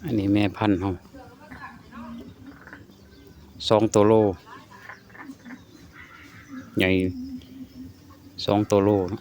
ອັນນີ້ແມ່ພັນເຮົາ ສອງໂຕໂລ ໃຫຍ່ ສອງໂຕໂລເນາະ.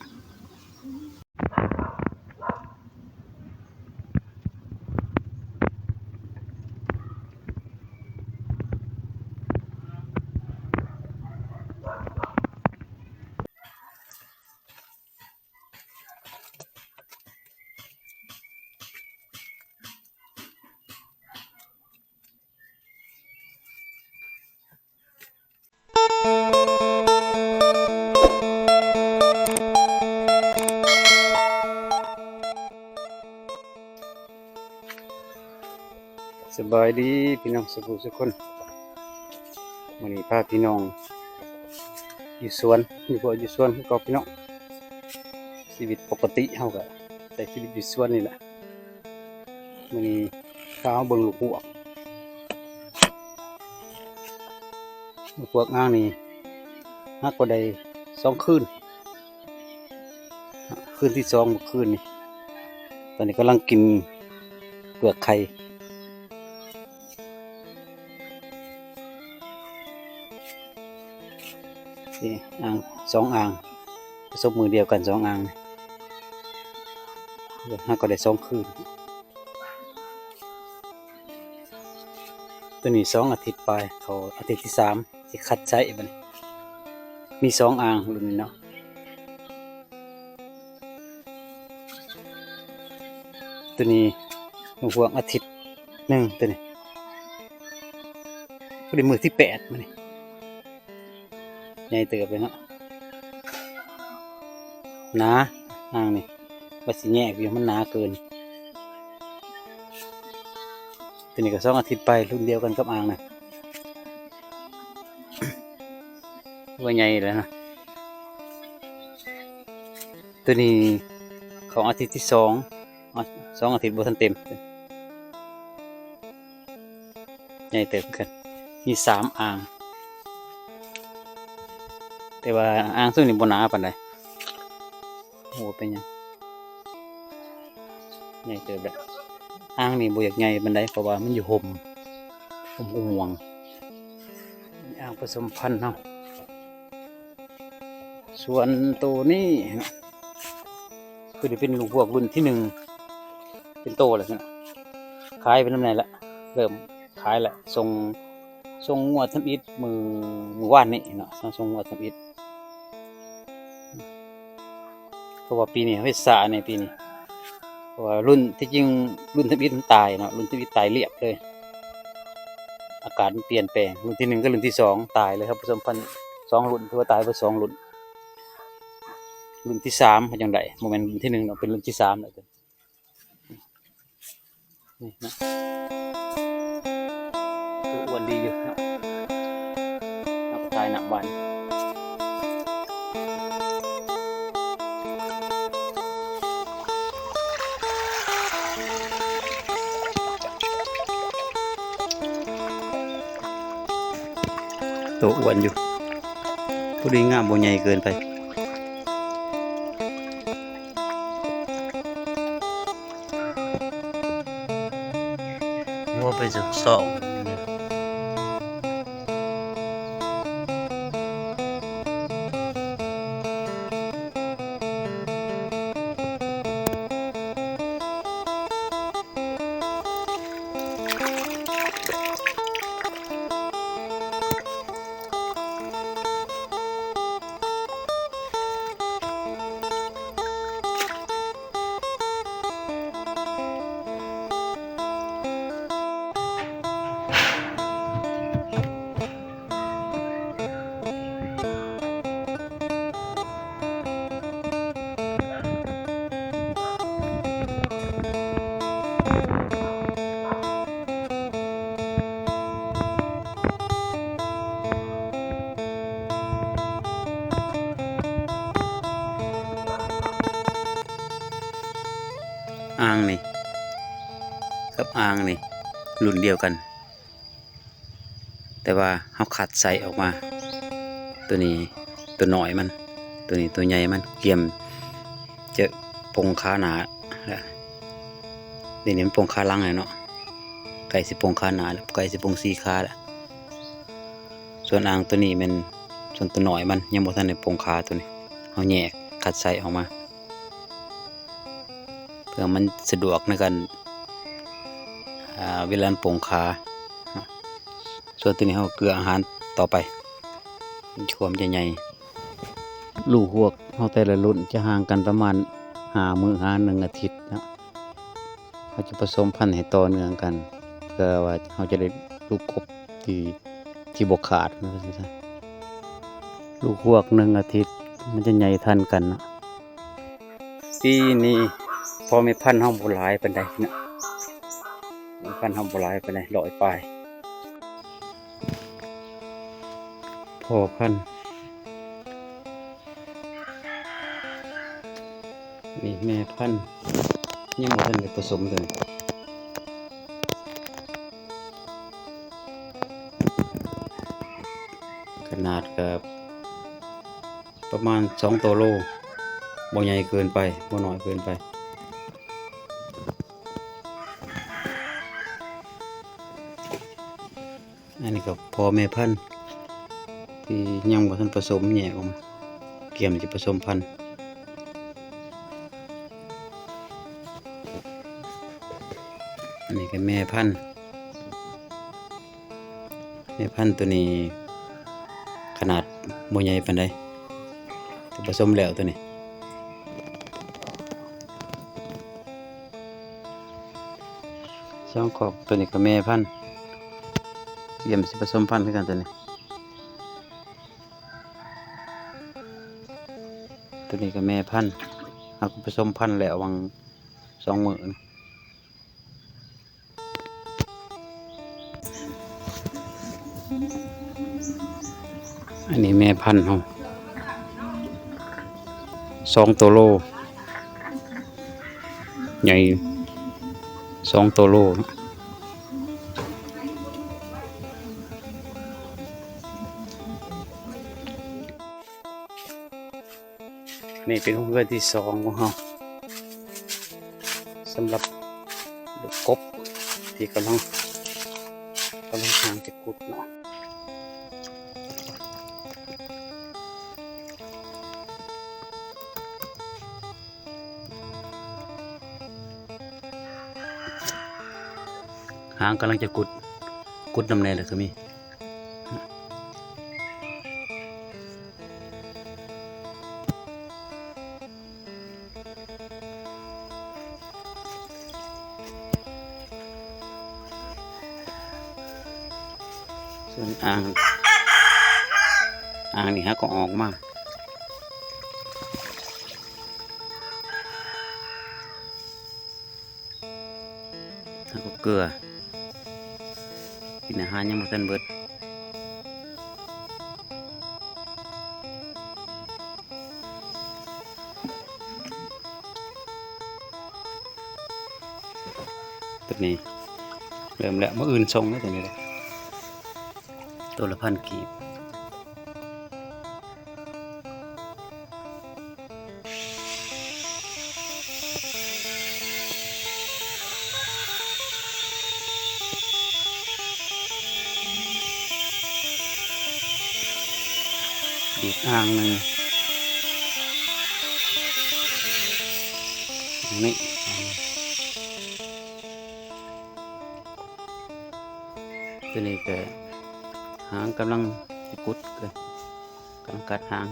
ສະບາຍດີພີ່ນ້ອງສຸກຜູ້ສຸກຄົນ. ມື້ນີ້ພາພີ່ນ້ອງຢູ່ສວນ ຢູ່ ຢູ່ສວນຄືເກົ່າພີ່ນ້ອງ. ຊີວິດປົກກະຕິເຮົາກະໃຊ້ຊີວິດຢູ່ສວນນີ້ແຫຼະ. ມື້ນີ້ພາເຮົາເບິ່ງລູກຮວກ ລູກຮວກອ່າງນີ້ ຫາກໍໄດ້ສອງຄືນ ຄືນທີສອງເມື່ອຄືນນີ້. ຕອນນີ້ກຳລັງກິນເປືອກໄຂ່. ນີ້ອ່າງ ສອງອ່າງ ປະສົມມື້ດຽວກັນສອງອ່າງ ຫາກໍໄດ້ສອງຄືນ. ໂຕນີ້ສອງອາທິດປາຍ ເຂົ້າອາທິດທີສາມ ຊິຄັດໃຊ້ບັດນີ້. ມີສອງອ່າງລຸ້ນນີ້ເນາະ. ໂຕນີ້ຫົວອາທິດໜຶ່ງ ໂຕນີ້ ພໍດີມື້ທີແປດມື້ນີ້. ໃຫຍ່ເຕີບເລີຍເນາະ ໜາອ່າງນີ້. ວ່າຊິແຍກຢູ່ ມັນໜາເກີນ. ໂຕນີ້ກໍສອງອາທິດປາຍ ລຸ້ນດຽວກັນກັບອ່າງນະ ວ່າໃຫຍ່ແລ້ວນະ. ໂຕນີ້ເຂົ້າອາທິດທີສອງ ສອງອາທິດບໍ່ທັນເຕັມ. ໃຫຍ່ເຕີບຄືກັນ ມີສາມອ່າງ. ແຕ່ວ່າອ່າງຊຸມນີ້ບໍ່ໜາປານໃດ. ໂອ້ ເປັນຫຍັງ ໃຫຍ່ເຕີບແລ້ວ. ອ່າງນີ້ບໍ່ຢາກໃຫຍ່ປານໃດ ເພາະວ່າມັນຢູ່ຮົ່ມ ຮົ່ມຫວງ. ອ່າງປະສົມພັນເຮົາ. ສ່ວນໂຕນີ້ ຄືໄດ້ເປັນລູກຮວກລຸ້ນທີໜຶ່ງ ເປັນໂຕແລ້ວ ຂາຍໄປນຳແດ່ລະ ເລີ່ມຂາຍລະ. ສົ່ງ ສົ່ງງົວທຳອິດມື້ ມື້ວານນີ້ເນາະ ສົ່ງງົວທຳອິດ. ເພາະວ່າປີນີ້ເຮົາເຮັດຊ້າແດ່ປີນີ້ ເພາະວ່າລຸ້ນ ທີ່ຈິງລຸ້ນທຳອິດມັນຕາຍເນາະ ລຸ້ນທຳອິດຕາຍລຽບເລີຍ. ອາກາດມັນປ່ຽນແປງ ລຸ້ນທີໜຶ່ງກັບລຸ້ນທີສອງຕາຍເລີຍ. ເຮົາປະສົມພັນສອງລຸ້ນ ຖືວ່າຕາຍເບິດສອງລຸ້ນ. ລຸ້ນທີສາມເຮົາຈັ່ງໄດ້ ບໍ່ແມ່ນລຸ້ນທີໜຶ່ງເນາະ ເປັນລຸ້ນທີສາມແລ້ວ. ນີ້ນະ ໂຕອ້ວນດີຢູ່ເນາະ ເຮົາກໍຖ່າຍນ້ຳຫວານ. ໂຕອ້ວນຢູ່ ພໍດີງາມ ບໍ່ໃຫຍ່ເກີນໄປ. ຫົວໄປສອງ. ອ່າງນີ້ກັບອ່າງນີ້ລຸ້ນດຽວກັນ ແຕ່ວ່າເຮົາຄັດໄຊອອກມາ ໂຕນີ້ໂຕນ້ອຍມັນ ໂຕນີ້ໂຕໃຫຍ່ມັນ ກຽມຈະປົງຂາໜ້າ ແລ້ວນີ້ມັນປົງຂາຫຼັງແລ້ວເນາະ. ກ້ຊິປົ່ງຂາໜ້າແລ້ວ ໃກ້ຊິປົ່ງສີ່ຂາແລ້ວ. ສ່ວນອ່າງໂຕນີ້ແມ່ນສ່ວນໂຕນ້ອຍມັນ ຍັງບໍ່ທັນໄດ້ປົ່ງຂາໂຕນີ້ ເຮົາແຍກຄັດໄຊອອກມາ ເພື່ອມັນສະດວກໃນການ ອ່າ ເວລາມັນປົ່ງຂາ. ສ່ວນໂຕນີ້ເຮົາເກືອອາຫານຕໍ່ໄປ ມັນຄວາມຈະໃຫຍ່. ລູກຮວກເຮົາແຕ່ລະລຸ້ນຈະຫ່າງກັນປະມານຫ້າມື້ຫາໜຶ່ງອາທິດເນາະ. ເຮົາຈະປະສົມພັນໃຫ້ຕໍ່ເນື່ອງກັນ ເພື່ອວ່າເຮົາຈະໄດ້ລູກກົບທີ່ ທີ່ບໍ່ຂາດ ວ່າຊັ້ນຊະ. ລູກຮວກໜຶ່ງອາທິດມັນຈະໃຫຍ່ທັນກັນເນາະ. ປີນີ້ພໍ່ແມ່ພັນເຮົາບໍ່ຫຼາຍປານໃດເນາະ ແມ່ພັນເຮົາບໍ່ຫຼາຍປານໃດ ຮ້ອຍປາຍ ພໍ່ພັນ. ນີ້ແມ່ພັນ ຍັງບໍ່ທັນໄດ້ປະສົມເທື່ອ ຂະໜາດກໍປະມານສອງໂຕໂລ ບໍ່ໃຫຍ່ເກີນໄປ ບໍ່ນ້ອຍເກີນໄປ. ອັນນີ້ກໍພໍ່ແມ່ພັນທີ່ຍັງບໍ່ທັນປະສົມ ແຍກອອກມາ ກຽມຈະປະສົມພັນ. ອັນນີ້ກໍແມ່ພັນ ແມ່ພັນໂຕນີ້ຂະໜາດບໍ່ໃຫຍ່ປານໃດ ແຕ່ປະສົມແລ້ວໂຕນີ້. ສອງຄອກ ໂຕນີ້ກໍແມ່ພັນ ກຽມຊິປະສົມພັນຄືກັນໂຕນີ້. ໂຕນີ້ກໍແມ່ພັນ ເຮົາກໍປະສົມພັນແລ້ວຫວ່າງສອງມື້ນີ້. ອັນນີ້ແມ່ພັນເຮົາ ສອງໂຕໂລ ໃຫຍ່ ສອງໂຕໂລ. ນີ້ເປັນໂຮງເຮືອນທີສອງຂອງເຮົາ ສຳລັບລູກກົບທີ່ກຳລັງ ກຳລັງຫາຈະຂຸດເນາະ. ຫາງກຳລັງຈະກຸດ ກຸດນຳແດ່ລະກໍມີ. ສ່ວນອ່າງ ອ່າງນີ້ຫາກໍອອກມາ. ເຮົາກໍເກືອ ກິນອາຫານຍັງບໍ່ທັນເບິດ. ໂຕນີ້ເລີ່ມແລ້ວ ມື້ອື່ນສົ່ງເດີໂຕນີ້ເດີ ໂຕລະພັນກີບ. ອີກອ່າງໜຶ່ງ ນີ້ ໂຕນີ້ກໍຫາງກຳລັງຊິກຸດ ກຳລັງກັດຫາງ.